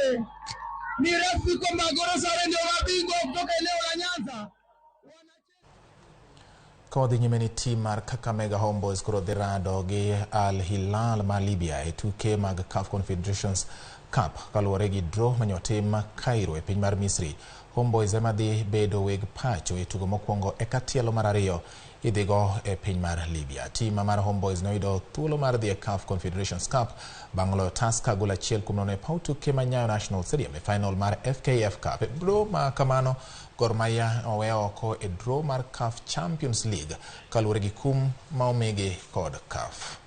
sare. Ni rasmi kwamba Goro sare ndio mabingwa kutoka eneo la Nyanza. Ka wadhi nyime ni tim mar Kakamega Homeboyz koro dhi rado gi Al Hilal ma Libya e tuke mag CAF Confederations Cup kaluwore gi draw manyotim Cairo e piny mar Misri. Homeboyz ema dhi bedo weg pacho e tugo mokwongo eka tielo mar ariyo idhigo e piny mar Libya. Tim mar Homeboyz noyudo thuolo mar dhi e CAF Confederations Cup bang' loyo Tusker gol 1-0 e paw tuke ma Nyayo National Stadium e final mar FKF Cup. E draw ma kamano, Gor Mahia owe oko e draw mar CAF Champions League kaluwore gi kum ma omigi kod CAF.